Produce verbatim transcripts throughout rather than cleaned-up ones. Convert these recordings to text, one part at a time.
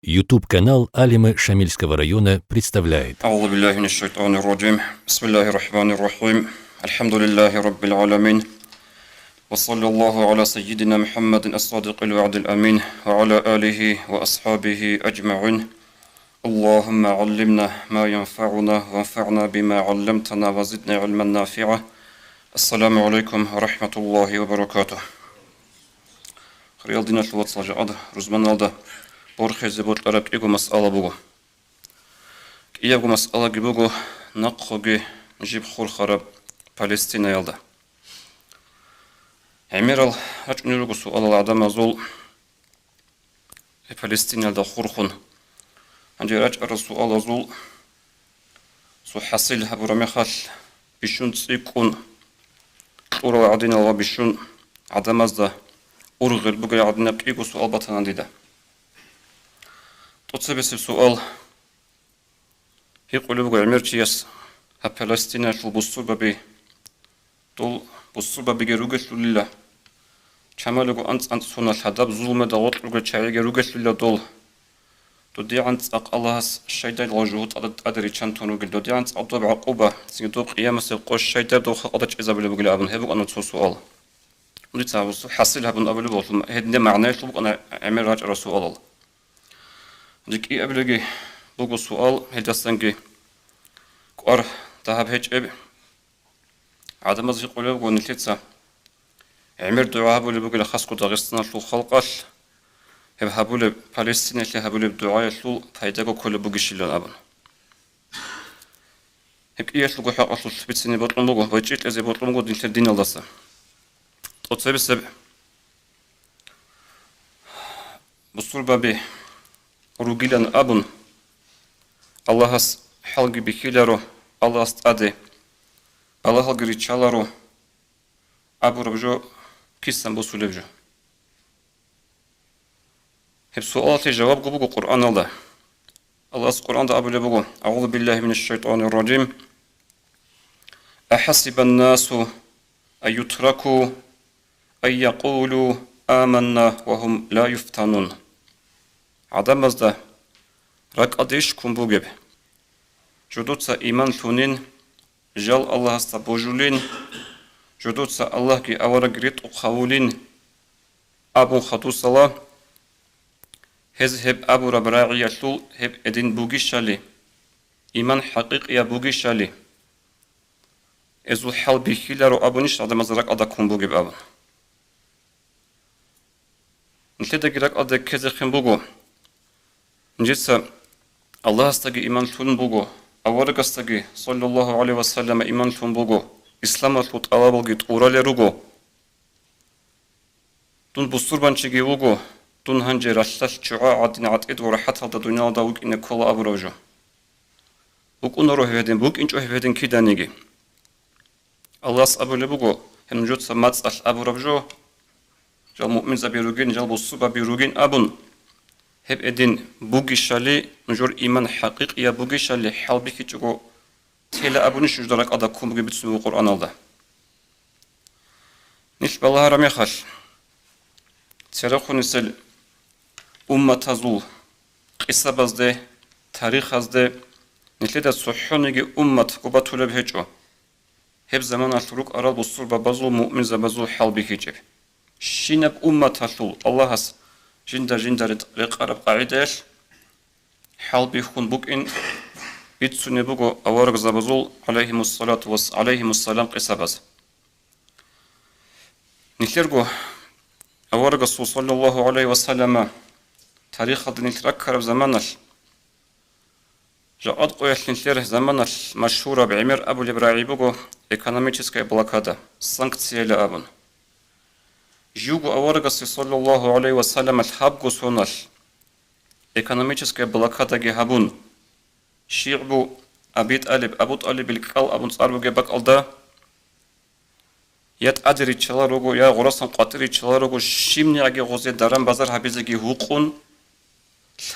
YouTube-канал Алимы Шамильского района представляет. أعوذ بالله من الشيطان الرجيم. بسم الله الرحمن الرحيم. الحمد لله رب العالمين. وصلى الله على سيدنا محمد الصادق الوعد الأمين وعلى آله وأصحابه أجمعين. اللهم علمنا ما ينفعنا وانفعنا بما علمتنا وزدنا علما نافعا. السلام عليكم ورحمة الله وبركاته. Хириял диналъул вацал, жакъа рузманалда борхизе бокьараб кӀиго масъала буго. КӀиябго масъалаги буго нахъеги жиб хурхараб Палестинаялда. ГӀемерал рачӀунел руго суалал гӀадамазул, э, Палестинаялда хурхун. Гьанже рачӀарал суалазул цо хӀасил гьабураб мехалъ, бищун цӀикӀкӀун кьурал гӀадинал ва бищун гӀадамазда ургъел бугел гӀадинаб кӀиго суал батана дида. ТӀоцебесеб суал. Гьикъулеб буго гӀемер чияс гьаб Палестинаялъул бусурбаби, дол бусурбабиги ругелъулила, чамалиго анцӀ-анцӀ соналъ гьадаб зулмуялда гъоркь ругел чагӀиги ругелъулила дол. ДодигӀан цӀакъ Аллагьас щайдай дол жугьутӀ тӀаде риччан тун ругел, додигӀан цӀакъ доб гӀакъуба, цинги доб къиямасеб къо щайдай доб халкъалда чӀезабулеб бугилан абун, гьеб букӀана цо суал. Дица гьаб суал хӀасил гьабун абулеб буго, гьединаб магӀнаялъул букӀана гӀемер рачӀарал суалал. КӀиабилебги буго суал, гьелдасанги кӀвар дагьаб гьечӀеб. ГӀадамаз гьикъулеб буго нилъеца, гӀемер дугӀа гьабулеб бугила хасго Дагъистаналъул халкъалъ, гьеб гьабулеб, Палестинаялъе гьабулеб дугӀаялъул пайдаго кколеб бугищилан абун. Гьеб кӀиялъулго хӀакъалъулъ бицине бокьун буго, байчӀи кьезе бокьун буго нилъер диналдаса. ТӀоцебесеб бусурбаби ругилан абун, Аллагьас хӀалги бихьиларо, Аллагьас тӀаде балагьалги риччаларо абураб жо кисан босулеб жо? Гьеб суалалъе жавабго буго Къуръаналда. Аллагьас Къуръанда абулеб буго: أعوذ بالله من الشيطان الرجيم. أحسب الناس أن يتركوا أن يقولوا آمنا وهم لا يفتنون. ГӀадамазда ракӀалдейищ ккун бугеб? Жодоца иман лъунин, жал Аллагьасда божулин, жодоца Аллагьги аварагги ритӀухъ гьавулин абун хадусала, гьез гьеб абураб рагӀиялъул гьеб гьедин бугищали, иман хӀакъикъияб бугищали, гьезул хӀал бихьиларо абунищ гӀадамазда ракӀалда ккун бугеб абун? Нилъедаги ракӀалде ккезехъин буго, нижеца Аллагьасдаги иман лъун буго, аварагасдаги, саллаллагьу гӀалайгьи ва саллама, иман лъун буго, исламалъул тӀалабалги тӀуралел руго. Дун бусурбанчиги вуго, дун гьанже ралъдалъ ччугӀа гӀадин гӀатӀид ва рахӀаталда дуниялалда вукӀине ккола абураб жо. БукӀунаро гьеб гьедин, букӀинчӀо гьеб гьедин киданиги. Аллагьас абулеб буго, гьеб нужеца мацӀалъ абураб жо, жал муъминзаби ругин, жал бусурбаби ругин абун, гьеб гьедин бугищали, нужер иман хӀакъикъияб бугищали хӀалбихьичӀого тела абунищ нужда ракӀалда ккун бугеб бицунеб буго Къуръаналда. Нилъ балагьараб мехалъ, церехъунисел умматазул къисабазде, тарихазде нилъеда цохӀониги уммат гьобатулеб гьечӀо. Гьеб заманалъ рукӀарал бусурбабазул, муъминзабазул хӀалбихьичӀеб. Щинаб умматалъул Аллагьас жинда-жинда рекъ-, рекъараб къагӀидаялъ хӀалбихьун букӀин бицунеб буго аварагзабазул, гӀалайгьимуссалату вас-, гӀалайгьимуссалам, къисабаз. Нилъерго аварагасул, саллаллагьу гӀалайгьи ва саллама, тарихалда нилъ раккараб заманалъ, жакъа къоялъ нилъер заманалъ машгьураб гӀемер абулеб рагӀи буго экономическая блокада, санкцияла абун. Живго аварагасе, саллаллагьу гӀалайгьи ва саллама, лъабго соналъ экономическая блокадаги гьабун, шигӀбу Аби ТӀалиб, Абу ТӀалибил кӀкӀал абун цӀар бугеб бакӀалда, я тӀаде риччалел руго, я гъорасан къватӀир риччалел руго, щибнигӀаги гъозе даран-базар гьабизеги гьукъун,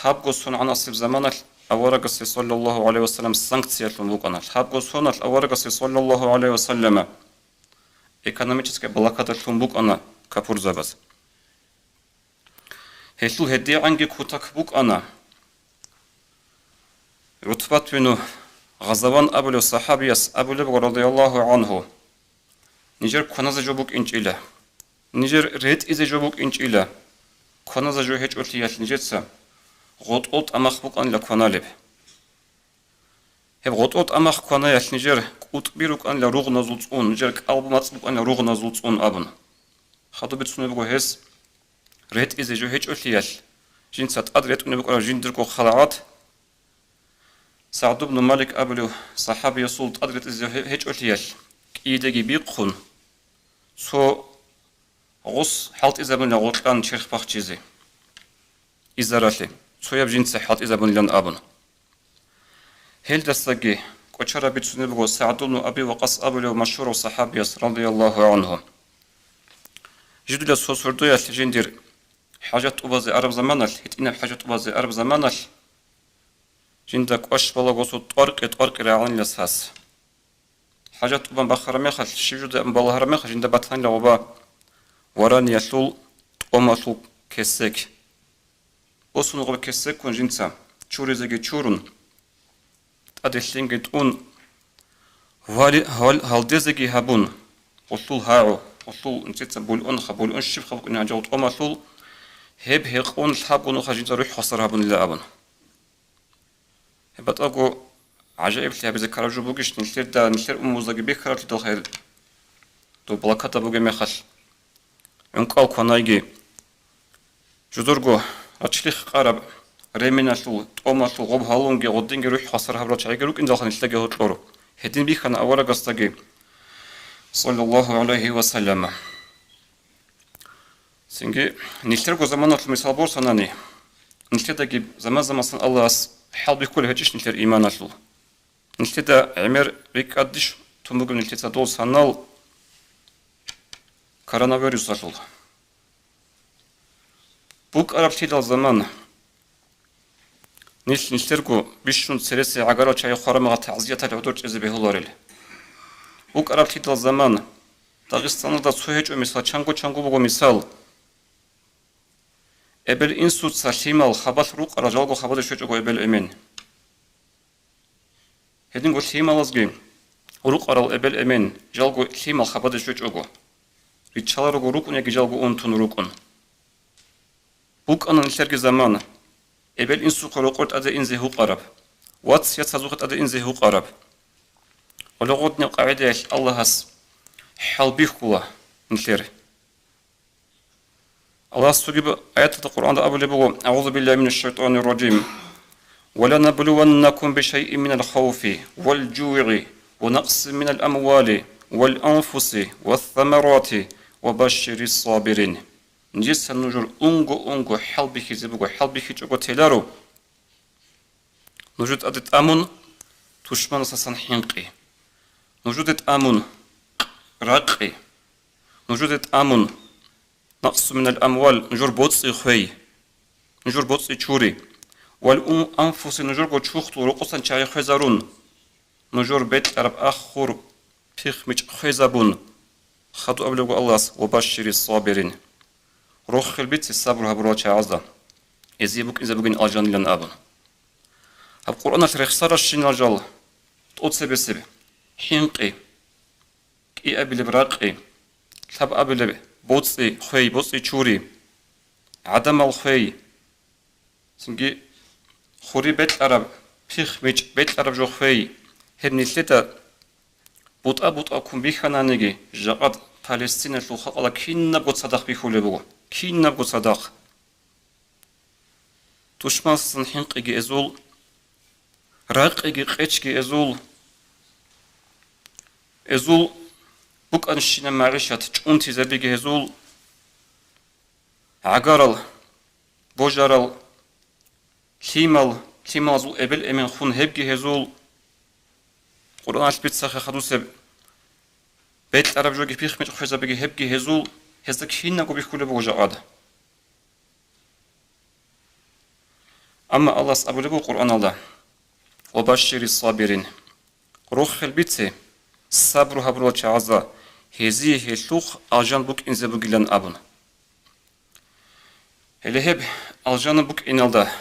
лъабго сон гӀанасеб заманалъ аварагасе, саллаллагьу гӀалайгьи ва саллам, санкциялъун букӀана. Лъабго соналъ аварагасе, саллаллагьу гӀалайгьи ва саллама, экономическая блокада лъун букӀана капурзабаз. Гьелъул гьедигӀанги кутак букӀана. Хутбат бину Гъазаван абулев сахабияс абулеб буго, радияллагьу гӀангьу: «Нижер кваназе жо букӀинчӀила, нижер ретӀизе жо букӀинчӀила, кваназе жо гьечӀолъиялъ нижеца гъотӀол тӀамах букӀанила кваналеб. Гьеб гъотӀол тӀамах кванаялъ нижер кӀутӀби рукӀанила ругъназул цӀун, нижер кӀалбу-мацӀ букӀанила ругъназул цӀун», — абун. Хадуб бицунеб буго гьес ретӀизе жо гьечӀолъиялъ, жинца тӀад ретӀунеб букӀараб жиндирго халгӀат, СагӀд ибн Малик абулев сахабиясул тӀад ретӀизе гьечӀолъиялъ, кӀидаги бихъун, цо гъос хӀалтӀизабунила гъоркьан черх бахчизе, изаралъе, цояб жинца хӀалтӀизабунилан абун. Гьелдасаги кӀочараб бицунеб буго СагӀд ибн Аби Вакъас абулев машгьурав сахабияс, радияллагьу гӀангьу. Жидулас цо сордоялъ жиндир хӀажат тӀубазе араб заманалъ, гьитӀинаб хӀажат тӀубазе араб заманалъ, жинда кӀваш балагосул тӀваркье-тӀваркье рагӀанилас гьас. ХӀажат тӀубан бахараб мехалъ, щиб жо дун балагьараб мехалъ, жинда батанила гъоба вараниялъул тӀомалъул кесек. Босун гъоб кесеккун жинца чуризеги чурун, тӀаде лъимги тӀун, гьвали-, гьал-, гьалдезеги гьабун, гъулъул гьагӀу, гъулъул нцеца бульонха, бульон щибха букӀин гьанжал тӀомалъул, гьеб гьекъон лъабгонаха жинца рухӀ хвасар гьабунила абун. Гьеб батӀаго гӀажаиблъи гьабизе ккараб жо бугищ нилъерда, нилъер умумуздаги бихьараблъидал хайр, доб блокада бугеб мехалъ, гӀункӀал кванайги, жудурго рачлихъ къараб, ременалъул, тӀомалъул гъоб гьалунги гъодинги рухӀ хвасар гьабурал чагӀиги рукӀиндалха нилъедаги гьоркьор. Гьедин бихьана аварагасдаги, саллаллагьу гӀалайгьи ва саллама. Цинги нилъерго заманалъул мисал борсанани, нилъедаги заман-заманасан Аллагьас хӀалбихьулеб гьечӀищ нилъер иманалъул? Нилъеда гӀемер рикӀкӀадищ тун бугеб нилъеца дол санал коронавирусалъул? БукӀараблъидал заман нилъ нилъерго бищун цереси гӀагарал чагӀи хварамагъа тагӀзияталъе гӀодор чӀезе бегьуларел. БукӀараблъидал заман Дагъистаналда цо гьечӀо мисал, чанго-чанго буго мисал. Эбел-инсуца лъимал хабалъ рукъарал жалго хабаде щвечӀого эбел-эмен. Гьединго лъималазги рукъарал эбел-эмен жалго лъимал хабаде щвечӀого, риччаларого рукӀун яги жалго унтун рукӀун. БукӀана нилъерги замана, эбел-инсухъе рокъор тӀаде инзе гьукъараб, вац-яцазухъе тӀаде инзе гьукъараб. Гьале гъодинаб къагӀидаялъ Аллагьас хӀалбихьула нилъер. Аллагьас цогидаб аяталда Къуръанда абулеб буго: «АгӀузу биллагьи минаш шайтанир ражим. Ва ланаблуваннакум бишайин минал хавфи, вал жугӀи, ва накъсин минал амвали, вал анфуси, вас самарати, ва башширис сабирин». Нижеца нужер унго-унго хӀалбихьизе буго, хӀалбихьичӀого теларо. Нужер тӀаде тӀамун тушманасасан хӀинкъи. Нужеде тӀамун ракъи. Нужеде тӀамун накъсу минал амвал, нужер боцӀи хвей. Нужер боцӀи чури. Вал ун-, анфуси, нужерго чурхдул рокъосан чагӀи хвезарун. Нужер бекьараб ахур пихмичӀ хвезабун, хадуб абулеб буго Аллагьас: «Ва башширис сабирин». Рохел бице сабру гьабурал чагӀазда, гьезие букӀинзе бугин алжанилан абун. Гьаб Къуръаналъ рехсаращинал жал тӀоцебесеб хӀинкъи, кӀиабилеб ракъи, лъабабилеб боцӀи хвей, боцӀи чури, гӀадамал хвей, цинги хури бекьараб, пихмичӀ бекьараб жо хвей, гьеб нилъеда бутӀа-бутӀа ккун бихьананиги, жакъад Палестиналъул халкъалда кинабго цадахъ бихьулеб буго, кинабго цадахъ. Тушмансан хӀинкъиги эзул, ракъиги къечги эзул, эзул букӀанщина магӀишат чӀунтизабиги гьезул, гӀагарал, божарал, лъимал, лъималазул эбел-эмен хун гьебги гьезул, Къуръаналъ бицахъе хадусеб бекьараб жоги пихмичӀ хвезабиги гьебги гьезул, гьезда кинабго бихьулеб буго жакъад. Амма Аллагьас абулеб буго Къуръаналда: «Ва башширис сабирин». Рохел бице сабру гьабурал чагӀазда, гьезие гьелъухъ алжан букӀинзе бугилан абун. Гьеле гьеб алжана букӀиналда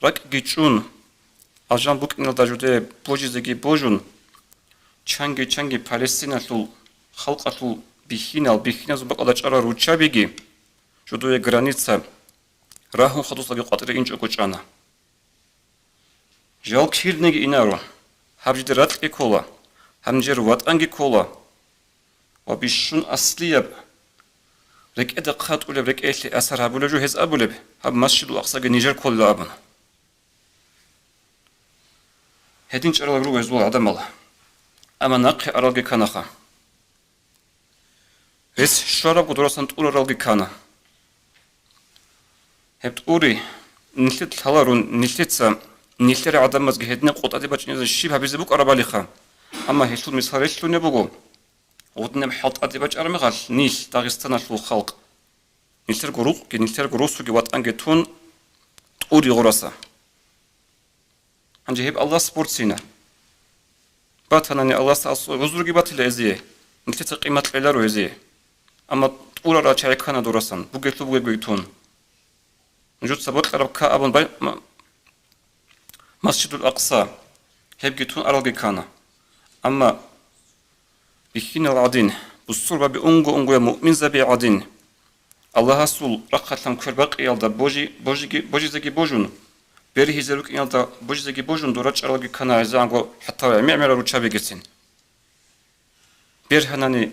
ракӀги чӀун, Алжан букӀиналда жуде божизеги божун, чанги-чанги Палестиналъул халкъалъул бихьинал, бихьиназул бакӀалда чӀарал руччабиги, жудуе граница, рагьун хадуслаги къватӀире инчӀого чӀана. Жал кирниги инаро, гьаб жиде ракьги ккола, гьаб нижер ватӀанги ккола, ва бищун аслияб, рекӀеда хъатӀулеб рекӀелъе асар гьабулеб жо гьез абулеб, гьаб Масжидул Акъсаги нижер кколила абун. Гьедин чӀарал руго гьезул гӀадамал. Амма нахъе аралги канаха. Гьес щварабго дурасан тӀураралги ккана. Гьеб тӀури, нилъер лъаларун, нилъеца, нилъер гӀадамазги гьединаб къотӀаде бачӀине щиб гьабизе букӀарабалиха. Амма гьелъул мисал релълъунеб буго. Гъудинаб хӀалтӀаде бачӀараб мехалъ нилъ, Дагъистаналъул халкъ, нилъерго рукъги, нилъерго росуги ватӀанги тун тӀури гъураса. Гьанже гьеб Аллагьас борцина. Батанани Аллагьас гӀузруги батила гьезие, нилъеца къимат кьеларо гьезие. Амма тӀурарал чагӀи ккана дурасан, бугелъул бугебги тун. Нужеца бокьараб кка абун бай-, ма-, Масжидул Акъса, гьебги тун аралги ккана. Амма бихьинал гӀадин, бусурбаби унго-унгояб муъминзаби гӀадин, Аллагьасул рахъалъан квербакъиялда божи-, божиги-, божизеги божун, бергьизе рукӀиналда божизеги божун дора чӀаралги ккана гӀезегӀанго хӀатта гӀемер-гӀемерал руччабигицин. Бергьанани,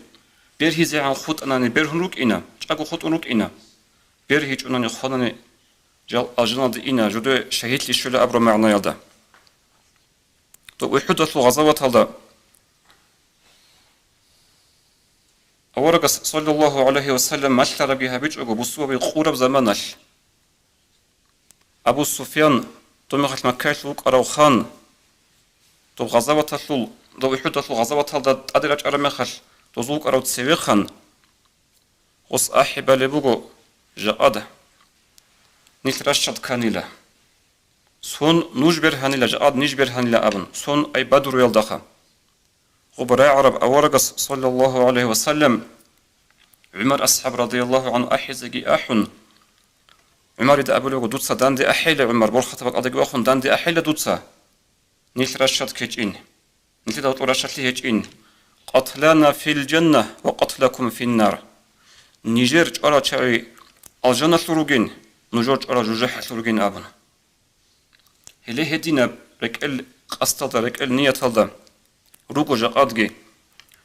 бергьизегӀан хутӀанани бергьун рукӀина, чӀаго хутӀун рукӀина. БергьичӀунани хванани жал алжаналде ина, жудуе шагьидлъи щвела абураб магӀнаялда. Доб УхӀудалъул гъазаваталда аварагас, саллаллагьу гӀалайгьи ва саллам, малъарабги гьабичӀого бусурбаби къураб заманалъ, Абу Суфьян, доб мехалъ Маккаялъул вукӀарав хан, доб гъазаваталъул, доб УхӀудалъул гъазаваталда тӀаде рачӀараб мехалъ дозул вукӀарав цеве хан, гъос ахӀи балеб буго жакъада, нилъ ращад кканила. Сон нуж бергьанила, жакъад ниж бергьанила абун, сон ай Бадруялдаха. Гъоб рагӀараб аварагас, саллаллагьу гӀалайгьи ва саллам, ГӀумар асхӀаб, радияллагьу гӀангьу, ахӀизеги ахӀун, ГӀумарида абулеб буго: «Дуца данде ахӀейила, ГӀумар, борхатаб бакӀалдаги вахун данде ахӀейила дуца». Нилъ ращад ккечӀин, нилъеда гьоркьоб ращалъи гьечӀин: «Къатлана фил жанна ва къатлакум финнар». Нижер чӀварал чагӀи алжаналъур ругин, нужер чӀварал жужахӀалъур ругин абун. Гьеле гьединаб рекӀел къасдалда, рекӀел нияталда руго жакъадги,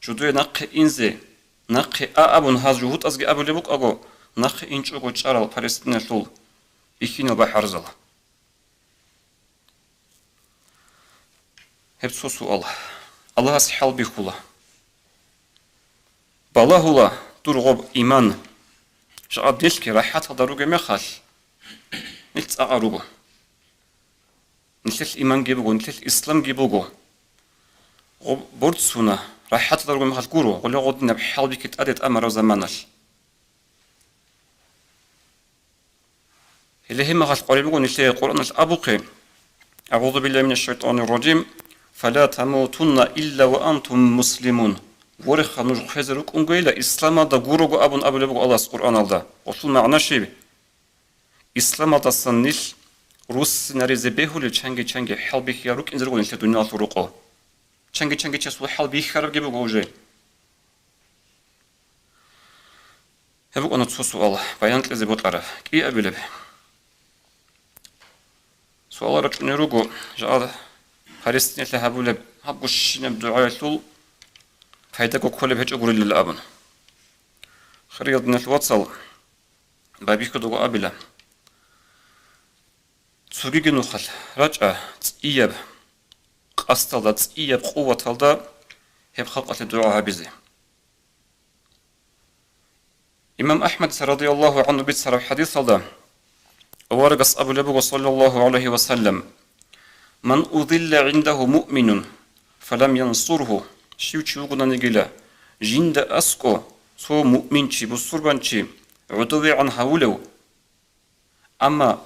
жудуе нахъе инзе, нахъе а абун гьаз жугьутӀазги абулеб букӀаго, нахъе инчӀого чӀарал Палестиналъул бихьинал бахӀарзал. Гьеб цо суал. Аллагьас хӀалбихьула. Балагьула дур гъоб иман. Жакъа делъги рахӀаталда ругеб мехалъ, нилъ цӀакъа руго. Нилъелъ иманги буго, нилъелъ исламги буго. Гъоб борцуна, рахӀаталда ругеб мехалъ гуро, гъуле гъодинаб хӀалбихьи тӀаде тӀамараб заманалъ. Гьеле гьеб мехалъ къвариб буго нилъее Къуръаналъ абухъе: «АгӀузу биллагьи минаш шайтанир ражим. Фала тамутунна илла ва антум муслимун». Вореха, нуж хвезе рукӀунгойила исламалда гурого абун абулеб буго Аллагьас Къуръаналда. Гъолъул магӀна щиб? Исламалдасан нилъ руссинаризе бегьулел чанги-чанги хӀалбихьияб рукӀинзе руго нилъер дуниялалъул рокъо. Чанги-чанги чиясул хӀалбихьарабги буго уже. Гьеб букӀана цо суал, баян кьезе бокьараб. КӀиабилеб суал рачӀунел руго, жагьа Палестиналъе гьабулеб гьаб гущинаб дугӀаялъул пайдаго кколеб гьечӀо гурилила абун. Хириял диналъул вацал, байбихьудаго абила. Цогиги нухалъ рачӀа цӀияб къасдалда, цӀияб къуваталда гьеб халкъалъе дугӀа гьабизе. Имам АхӀмадица радияллагьу гӀангьу бицараб хӀадисалда аварагас абулеб буго, саллаллагьу гӀалайгьи ва саллам: «Ман удилла гӀиндагьу муъминун, фалам янсургьу», щив чи вугонаниги, жинда аскӀо цо муъминчи, бусурбанчи гӀодовегӀан гьавулев, амма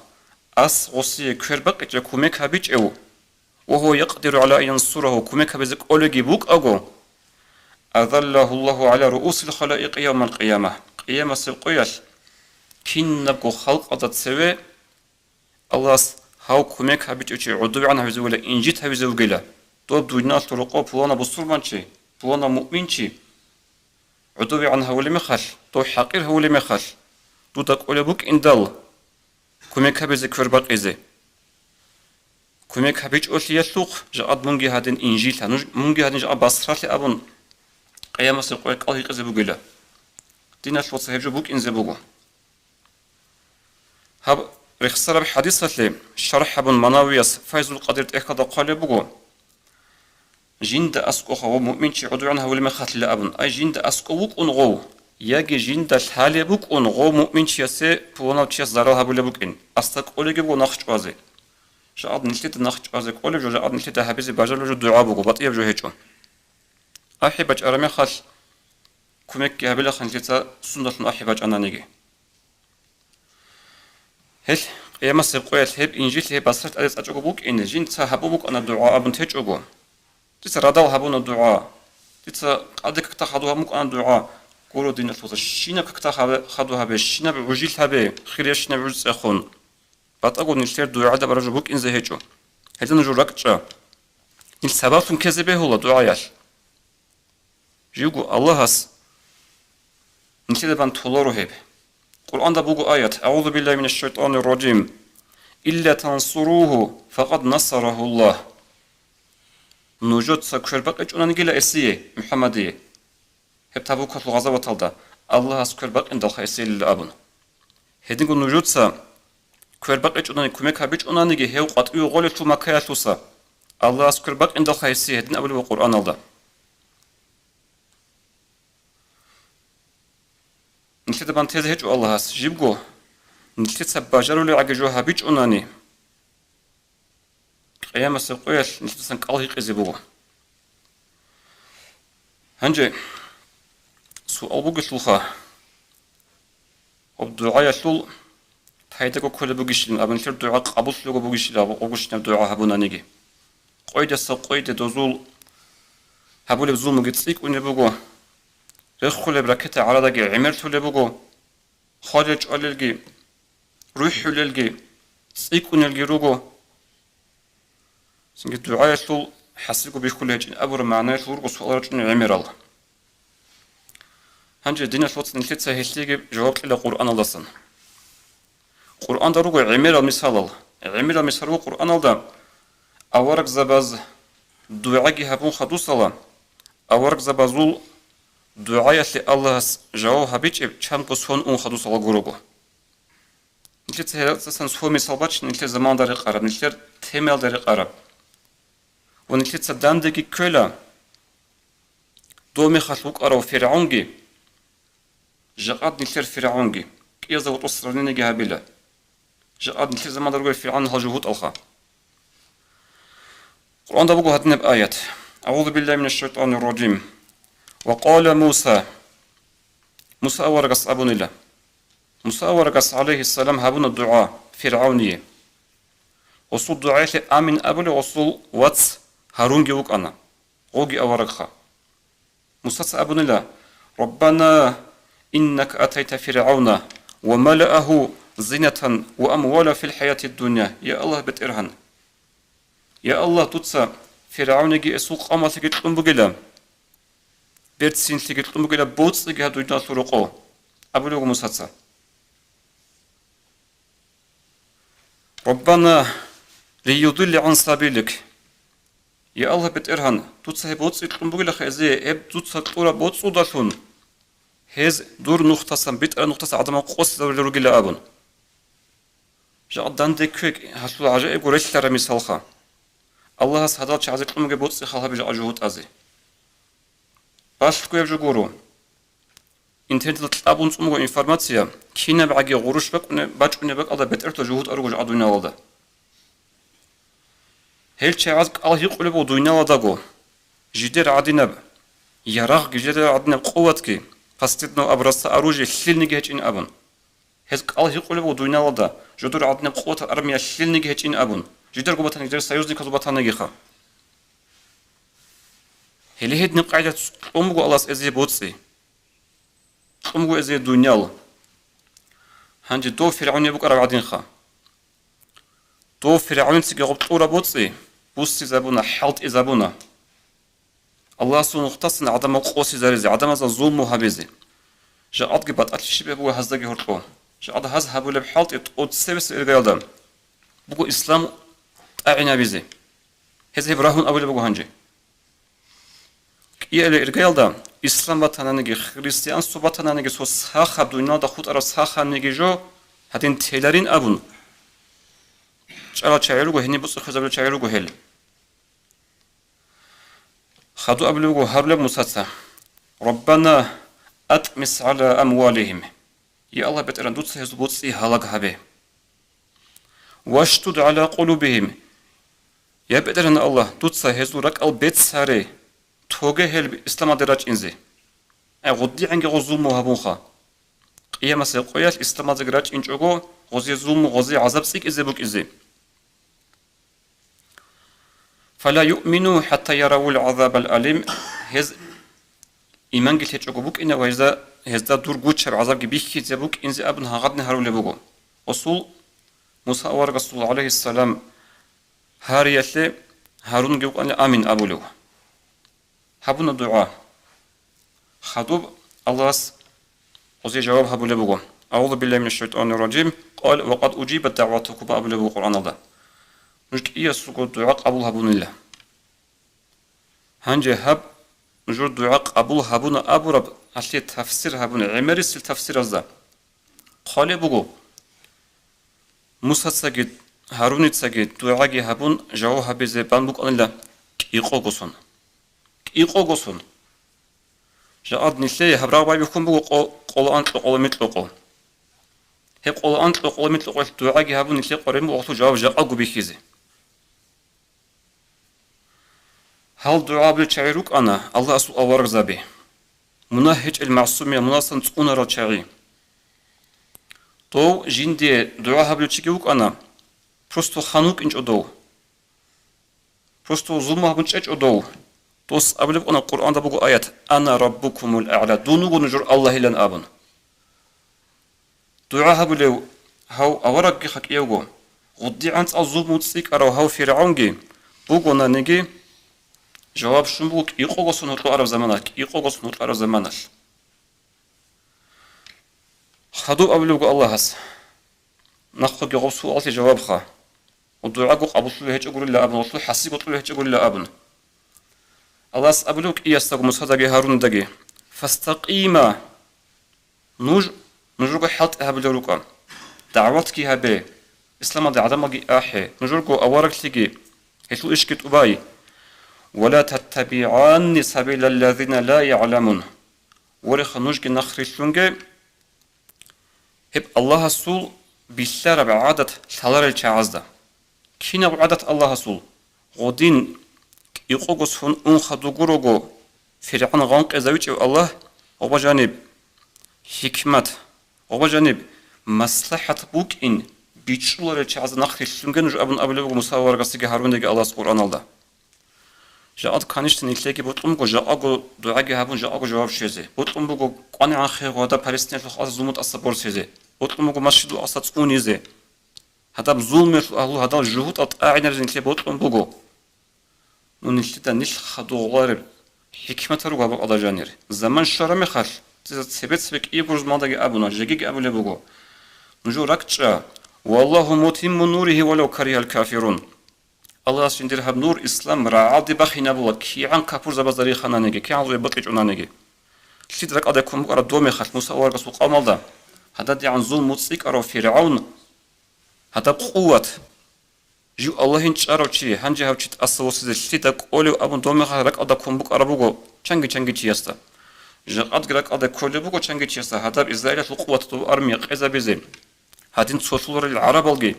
ас гъосие квербакъичӀеб кумек гьабичӀев, «ва гьува якъдиру гӀала ан янсурагьу», кумек гьабизе кӀолебги букӀаго, «азаллагьу Аллагьу гӀала руусил халаикъи явмал къияма», Къиямасеб къоялъ кинабго халкъалда цеве Аллагьас Гьав кумек гьабичӀев чи гӀодовегӀан гьавизе вугила, инжит гьавизе вугила. Доб дуниялалъул рокъов пуланав бусурманчи, пуланав муъминчи гӀодовегӀан гьавулеб мехалъ, дов хӀакъир гьавулеб мехалъ, дуда кӀолеб букӀиндал кумек гьабизе квербакъизе. Кумек гьабичӀолъиялъухъ жакъад мунги гьадин инжилъа, нуж мунги гьадин жакъа басралъе абун, къиямасеб къоялъ кӀал гьикъизе бугила. Диналъул вацал, гьеб жо букӀинзе буго. Гьаб рехсараб хӀадисалъе шархӀ гьабун Манавияс Файзул Къадир тӀехьалда хъвалеб буго: жинда аскӀоха гъов муъминчи гӀодовегӀан гьавулеб мехалъила абун, ай жинда аскӀов вукӀун гъов, яги жинда лъалеб букӀун гъов муъминчиясе пуланав чияс зарал гьабулеб букӀин, асда кӀолебги буго нахъ чӀвазе. Жакъад нилъеда нахъ чӀвазе кӀолеб жо, жакъад нилъеда гьабизе бажарулеб жо дугӀа буго, батӀияб жо гьечӀо. АхӀи бачӀараб мехалъ кумекги гьабилаха нилъеца сундалъун ахӀи бачӀананиги. Гьел къиямасеб къоялъ гьеб инжилъи гьеб басралъ тӀаде цӀачӀого букӀине, жинца гьабун букӀана дугӀа абун течӀого. Дица радал гьабуна дугӀа. Дица къаде какда хадув гьабун букӀана дугӀа. Гуро, диналъул вацал, щинаб какда хадув гьабе, щинаб гӀужил гьабе, хириящинаб гӀуж цӀехун. БатӀаго нилъер дугӀада бараб жо букӀинзе гьечӀо. Гьелда нуж ракӀчӀа. Нилъ сабаблъун ккезе бегьула дугӀаялъ. Живго Аллагьас нилъеда бан толаро гьеб. Къуръанда буго аят: «АгӀузу биллагьи минаш шайтанир ражим. Илла тансуругьу, факъад насарагьуллагь». Нужеца квербакъичӀунанигила гьесие, МухӀаммадие, гьеб Табукалъул гъазаваталда, Аллагьас квербакъиндалха гьесиелила абун. Гьединго нужеца квербакъичӀунани, кумек гьабичӀунаниги гьев къватӀиве гъолелъул Маккаялъуса, Аллагьас квербакъиндалха гьесие гьедин абулеб буго Къуръаналда. Нилъеда бан тезе гьечӀо Аллагьас, жибго нилъеца бажарулеб гӀаги жо гьабичӀунани, къиямасеб къоялъ нилъедасан кӀал гьикъизе буго. Гьанже суал бугелъулха, гьаб дугӀаялъул пайдаго кколеб бугищилан, аб нилъер дугӀа къабуллъулеб бугищилан, гъогощинаб дугӀа гьабунаниги. Къойдаса къойде дозул гьабулеб зулмуги цӀикӀкӀунеб буго, рехулеб ракета гӀарадаги гӀемерлъулеб буго, хвалел-чӀвалелги, рухӀулелги, цӀикӀкӀунелги руго. Цинги дугӀаялъул хӀасилго бихьулеб гьечӀин абураб магӀнаялъул руго суал рачӀунел гӀемерал. Гьанже, диналъул вацал, нилъеца гьелъиеги жаваб кьела Къуръаналдасан. Къуръанда руго гӀемерал мисалал. ГӀемерал мисал руго Къуръаналда: аварагзабаз дугӀаги гьабун хадусала, аварагзабазул дугӀаялъе Аллагьас жаваб гьабичӀеб чанго сон ун хадусала гурого. Нилъеца гьелдасан цо мисал бачина, нилъер заманалда рекъараб, нилъер темаялда рекъараб. Ва нилъеца дандеги кквела, дов мехалъ вукӀарав ФиргӀавнги, жакъад нилъер ФиргӀавнги, кӀиязда гьоркьоб сравнениеги гьабила. Жакъад нилъер заманалда ругел ФиргӀавн гьал жугьутӀалха. Къуръанда буго гьадинаб аят: «АгӀузу биллагьи минаш шайтанир ражим. Ва къала Муса». Муса аварагас абунила. Муса аварагас, гӀалайгьиссалам, гьабуна дугӀа ФиргӀавние. Гъосул дугӀаялъе амин абулев гъосул вац Гьарунги вукӀана, гъоги аварагха. Мусаца абунила: «Раббана, иннака атайта ФиргӀавна ва малаагьу зинатан ва амвала фил хӀаятид дунья». Я Аллагь, БетӀергьан! Я Аллагь, дуца ФиргӀавниги эсул къавмалъиги кьун бугила, берцинлъиги кьун бугила боцӀиги гьаб дуниялалъул рокъов, абулеб буго Мусаца. «Раббана, лиюдиллу гӀан сабилик». Я Аллагь, БетӀергьан, дуца гьеб боцӀи кьун бугилаха гьезие, гьеб дуца кьураб боцӀудалъун гьез дур нухдасан битӀараб нухдаса гӀадамал къосизарулел ругила абун. Жакъа данде ккве гьалъул гӀажаибго релълъараб мисалха. Аллагьас гьадал чагӀазе кьун бугеб боцӀи халаб жакъа жугьутӀазе. Балъго гьеб жо гуро. Интернеталда кьабун цӀун буго информация, кинабгӀаги гъурущ бакӀуне-, бачӀунеб бакӀалда бетӀерлъун жугьутӀа руго жакъа дуниялалда. Гьел чагӀаз кӀал гьикъулеб буго дуниялалдаго, жидер гӀадинаб ярагъги, жидер гӀадинаб къуватги, последнего образца оружие лъилниги гьечӀин абун. Гьез кӀал гьикъулеб буго дуниялалда, жодор гӀадинаб къуватаб армия лъилниги гьечӀин абун, жидарго батаниги, жидер союзниказул батанигиха. Гьеле гьединаб къайда кьун буго Аллагьас эзие боцӀи. Кьун буго эзие дуниял. Гьанже дов ФиргӀавнияб букӀараб гӀадинха. Дов ФиргӀавнцаги гъоб кьураб боцӀи буссизабуна, хӀалтӀизабуна. Аллагьасул нухтасан гӀадамал къосизаризе, гӀадамазда зулму гьабизе. Жакъадги батӀалъи щиб буго гьаздаги гьоркьо. Жакъад гьаз гьабулеб хӀалтӀи тӀоцебесеб иргаялда буго ислам тӀагӀинабизе. Гьез гьеб рагьун абулеб буго гьанже. КӀиабилеб иргаялда ислам батананиги, христианство батананиги, цо сахаб дуниялда хутӀараб сахабниги жо гьадин теларин абун, чӀарал чагӀи руго, гьениб боцӀи хвезабулел чагӀи руго гьел. Хадуб абулеб буго гьарулеб Мусаца: «Раббана, атӀмис гӀала амвалихим». Я Аллагь, БетӀергьан, дуца гьезул боцӀи гьалаг гьабе. «Вашдуд гӀала къулубихим». Я БетӀергьан Аллагь, дуца гьезул ракӀал бецаре, тоге гьел исламалде рачӀинзе. Ай, гъудигӀанги гъоз зулму гьабунха. Къиямасеб къоялъ исламалдеги рачӀинчӀого, гъозие зулму, гъозие гӀазаб цӀикӀкӀизе букӀизе. «Фала юъмину хӀатта яравул гӀазабал алим», гьез иманги лъечӀого букӀина ва гьезда, гьезда дур гучаб гӀазабги бихьизе букӀинзе абун гьагъадни гьарулеб буго. Расул Муса аварагасул, гӀалайгьиссалам, гьариялъе Гьарунги вукӀана амин абулев. Гьабуна дугӀа. Хадуб Аллагьас гъозе жаваб гьабулеб буго. «Аузу биллагьи минаш шайтанир ражим. Къала ва къад уджибат дагӀватукума», абулеб буго Къуръаналда. Нуж кӀиясулго дугӀа къабул гьабунила. Гьанже гьаб нужер дугӀа къабул гьабуна абураб гьалъе тафсир гьабуна гӀемерисел тафсиразда. Хъвалеб буго, Мусацаги Гьаруницаги дугӀаги гьабун жаваб гьабизе бан букӀанила кӀикъого сон. КӀикъого сон. Жакъад нилъее гьаб рагъ байбихьун буго къо-, къоло анкьа къоло микьа къо. Гьеб къоло анкьа къоло микьа къоялъ дугӀаги гьабун нилъее къваригӀун буго гъолъул жаваб жакъаго бихьизе. Гьал дугӀа гьабулел чагӀи рукӀана Аллагьасул аварагзаби. Мунагь гьечӀел, магӀсумиял, мунагьасан цӀунарал чагӀи. Дов жиндие дугӀа гьабулев чиги вукӀана, просто хан вукӀинчӀо дов. Просто зулму гьабун чӀечӀо дов. Дос абулеб букӀана, Къуръанда буго аят: «Ана раббукумул а'ла», дун вуго нужер Аллагьилан абун. ДугӀа гьабулев гьав аварагги хакӀиявго, гъудигӀан цӀал зулму цӀикӀкӀарав гьав ФиргӀавнги бугонаниги, жаваб щун буго кӀикъого сон гьоркьо араб заманалъ, кӀикъого сон гьоркьо араб заманалъ. Хадуб абулеб буго Аллагьас: «Нахъоги гъоб суаллъи жавабха, ва дугӀаго къабуллъулеб гьечӀогурила абун, гъолъул хӀасибго кьолеб гьечӀогурила», абун. Аллагьас абулеб кӀиясдаго Мусадаги Гьарундаги: «Фастакъима», нуж нужерго хӀалтӀи гьабулел рукӀа, дагӀватги гьабе, исламалде гӀадамалги ахӀе, нужерго авараглъиги, гьелъул ишги тӀубай. «Ва ла таттабигӀанни сабилаллазина ла ягӀламун». Вореха, нужги нахърилълъунге гьеб Аллагьасул билълъараб гӀадат лъаларел чагӀазда. Кинаб гӀадат Аллагьасул? Гъодин кӀикъого сон ун хадув гурого, ФиргӀавн гъанкъизавичӀев Аллагь, гъоба жаниб хӀикмат, гъоба жаниб маслахӀат букӀин бичӀчӀуларел чагӀазда нахърилълъунге нуж абун абулеб буго Муса аварагасдаги Гьарундаги Аллагьас Къуръаналда. Жакъад, конечно, нилъеги бокьун буго жакъаго дугӀаги гьабун, жакъаго жаваб щвезе. Бокьун буго кӀванигӀан хирго гьадаб Палестиналъул хасаб борсизе. Бокьун буго масжидул Акъса цӀунизе. Гьадаб зулмуялъул агьлу, гьадал жугьутӀал тӀагӀинаризе нилъее бокьун буго. Ну, нилъеда нилъ хадугъулареб хӀикматал руго гьаб бакӀалда жанир. Заман щвараб мехалъ, цебе-цебе кӀиего рузмалдаги абуна, жегиги абулеб буго: «Нужер ракӀчӀа, валлагьу мутимму нурихи валав карихал кафирун». Аллагьас жиндир гьаб нур, ислам, рагӀалде бахинабула, кигӀан капурзабазда рихананиги, кигӀан гьезие бокьичӀонаниги. Лъида ракӀалде ккун букӀараб доб мехалъ Муса аварагасул къавмалда гьададигӀан зулму цӀикӀкӀарав ФиргӀавн, гьадаб къуват, жив Аллагьин чӀарав чи, гьанже гьав чи тӀаса восизе лъида кӀолев абун доб мехалъ ракӀалда ккун букӀараб буго чанги-чанги чиясда. Жакъадги ракӀалде кколеб буго чанги чиясда гьадаб Израилалъул къуват, доб армия къезабизе. Гьадин цолъуларел гӀарабалги,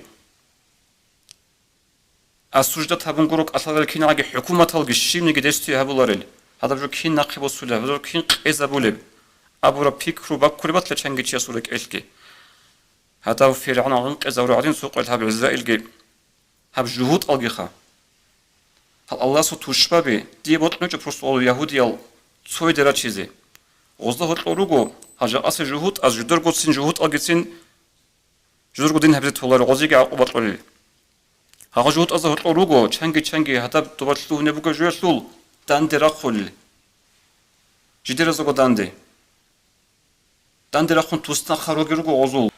осуждать гьабун гуро кӀалъаларел киналги хӀукуматалги, щибниги действие гьабуларел, гьадаб жо кин нахъе босулеб, гьадаб жо кин къезабулеб абураб пикру баккулеб батила чанги чиясул рекӀелъги. Гьадав ФиргӀавн гъанкъизавурав гӀадин цо къоялъ гьаб Израилги, гьаб жугьутӀалгиха. Гьал Аллагьасул тушбаби, дие бокьун гьечӀо просто гъол ягьудиял цойде рачизе. Гъозда гьоркьор руго гьал жакъасеб жугьутӀаз жидергоцин жугьутӀалгицин жидерго дин гьабизе толарел, гъозиеги гӀакъуба кьолел. Гьагъа жугьутӀазда гьоркьор руго, чанги-чанги гьадаб доба лъугьунеб бугеб жоялъул данде рахъулел. Жидеразего данде. Данде рахъун туснахъа ругел руго гъозул.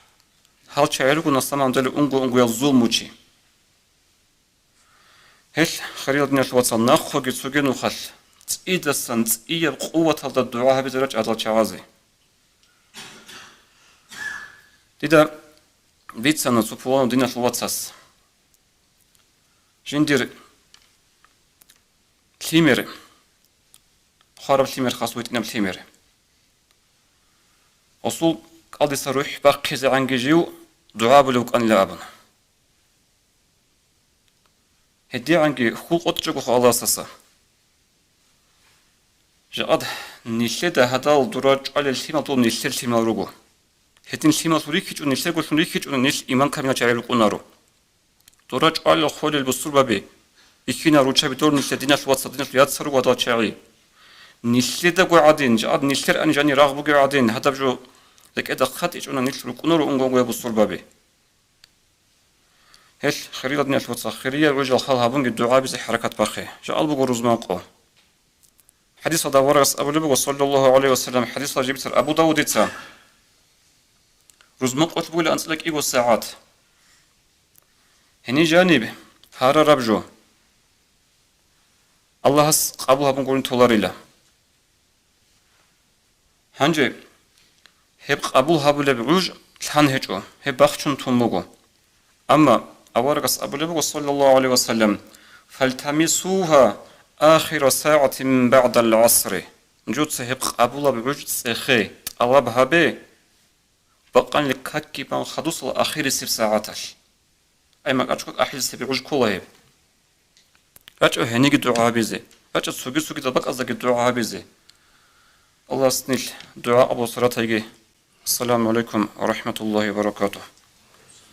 Гьал чагӀи руго на самом деле унго-унгоял зулмучи. Гьелъ, хириял диналъул вацал, нахъоги цоги нухалъ цӀидасан цӀияб къуваталда дугӀа гьабизе рачӀ гьадал чагӀазе. Дида бицана цо пуланав диналъул вацас. Жиндир лъимер, хвараб лъимер, хас витӀинаб лъимер. Гъосул кӀалдиса рухӀ бахъизегӀанги жив дугӀа абулев вукӀанила абун. ГьедигӀанги хьул къотӀичӀого хъу Аллагьасаса. Жакъад нилъеда гьадал дура чӀвалел лъимал дол нилъер лъимал руго. Гьедин лъималлъун рихьичӀо, нилъергоялъун рихьичӀо, нилъ иман камилал чагӀи рукӀунаро. Дура чӀвалел холел бусурбаби, бихьинал руччаби дор нилъер диналъул вацал, диналъул яцал руго гьадал чагӀи. Нилъедаго гӀадин, жакъад нилъер ани жанир рагъ бугев гӀадин, гьадаб жо рекӀеда хъатӀичӀуна, нилъ рукӀунаро унго-унгояб бусурбаби. Гьелъ, хириял диналъул вацал, хириял гӀужал хал гьабунги дугӀа гьабизе хӀаракат бахъе. Жакъал буго рузман къо. ХӀадисалда аварагас абулеб буго, саллаллагьу гӀалайгьи ва саллам, хӀадисалда жибцар Абу Давудица, рузман къолъ бугила анцӀила кӀиго сагӀат. Гьенир жаниб гьарараб жо Аллагьас къабул гьабун гурин толарила. Гьанже гьеб къабул гьабулеб гӀуж лъан гьечӀо, гьеб бахчун тун буго. Амма аварагас абулеб буго, саллаллагьу гӀалайгьи ва саллам, «Фалтамисугьа ахира сагӀатин багӀдал гӀасри». Нужеца гьеб къабулаб гӀуж цӀехе, тӀалаб гьабе, бакъаниле какги бан хадусал ахирисеб сагӀаталъ. Ай, макьачӀго ахирисеб гӀуж ккола гьеб. РачӀа гьениги дугӀа гьабизе, рачӀа цоги-цогидал бакӀаздаги дугӀа гьабизе. Аллагьас нилъ дугӀа къабул суратайги. Ассаламу гӀалайкум ва рахӀматуллагьи ва баракатугь.